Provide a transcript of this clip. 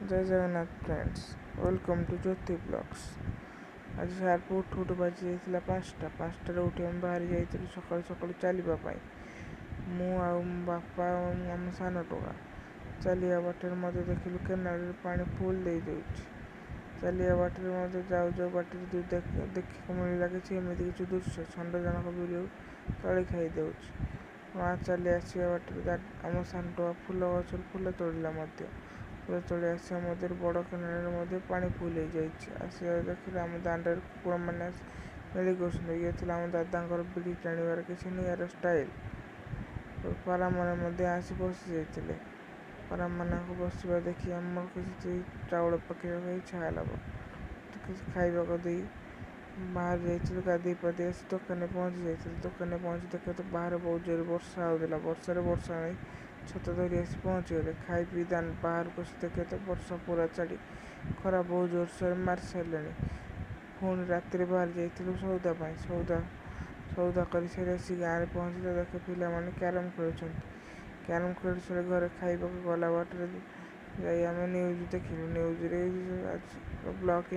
Jay Jagannath friends, welcome to Jyoti blogs. ଆଜି sharp ଉଠୁ ଉଠୁ ବାଜି ଯାଇଥିଲା 5ଟା। 5ଟାରେ ଉଠି ଆମେ ବାହାରି ଯାଇଥିଲୁ ସକାଳୁ ସକାଳୁ ଚାଲିବା ପାଇଁ, ମୁଁ ଆଉ ମୋ ବାପା ଆଉ ଆମ ସାନ ଟୋକା। ଚାଲିବା ବାଟରେ ମଧ୍ୟ ଦେଖିଲୁ କେନାଲରେ ପାଣି ଫୁଲ୍ ଦେଇଦେଉଛି। ଚାଲିବା ବାଟରେ ମଧ୍ୟ ଯାଉ ଯାଉ ବାଟରେ ଦେଖିବାକୁ ମିଳିଲା କିଛି ଏମିତି କିଛି ଦୃଶ୍ୟ, ଷଣ୍ଢ ଜଣକ ବିଲକୁ ତଳି ଖାଇଦେଉଛି। ମା ଚାଲି ଆସିବା ବାଟରେ ଆମ ସାନ ଟୋକା ଫୁଲ ଗଛରୁ ଫୁଲ ତୋଳିଲା ମଧ୍ୟ। ଫୁଲ ତୋଳି ଆସିବା ମଧ୍ୟରେ ବଡ଼ କେନାଲରେ ମଧ୍ୟ ପାଣି ଫୁଲ୍ ହେଇଯାଇଛି। ଆସିବା ଦେଖିଲେ ଆମ ଦାଣ୍ଡରେ କୁକୁରମାନେ ଆସି ମେଳି କରୁଛନ୍ତି। ଇଏ ଥିଲା ଆମ ଦାଦାଙ୍କର ବିଡ଼ି ଟାଣିବାର କିଛି ନିଆରା ଷ୍ଟାଇଲ୍। ପାରାମାନେ ମଧ୍ୟ ଆସି ବସି ଯାଇଥିଲେ। ପାରାମାନଙ୍କୁ ବସିବା ଦେଖି ଆମର କିଛି ଚାଉଳ ପକାଇବାକୁ ଇଚ୍ଛା ହେଲା। କିଛି ଖାଇବାକୁ ଦେଇ ବାହାରି ଯାଇଥିଲୁ। ଗାଧୋଇ ପାଧୋଇ ଆସି ଦୋକାନରେ ପହଞ୍ଚି ଯାଇଥିଲୁ। ଦୋକାନରେ ପହଞ୍ଚି ଦେଖିବା ତ ବାହାରେ ବହୁତ ଜୋରେ ବର୍ଷା ହେଉଥିଲା। ବର୍ଷାରେ ବର୍ଷା ନେଇ ଛତା ଧରି ଆସି ପହଞ୍ଚିଗଲେ। ଖାଇ ପିଇ ବାହାରକୁ ଆସି ଦେଖିବା ତ ବର୍ଷା ପୁରା ଛାଡ଼ି ଖରା ବହୁତ ଜୋରସୋରରେ ମାରି ସାରିଲାଣି। ପୁଣି ରାତିରେ ବାହାରି ଯାଇଥିଲୁ ସଉଦା ପାଇଁ। ସଉଦା କରିସାରି ଆସି ଗାଁରେ ପହଞ୍ଚିଲେ ଦେଖେ ପିଲାମାନେ କ୍ୟାରମ୍ ଖେଳୁଛନ୍ତି। କ୍ୟାରମ୍ ଖେଳି ସାରି ଘରେ ଖାଇବାକୁ ଗଲା ବାଟରେ ଯାଇ ଆମେ ନ୍ୟୁଜ୍ ଦେଖିଲୁ। ନ୍ୟୁଜ୍ରେ ଆଜି ବ୍ଲଗ୍।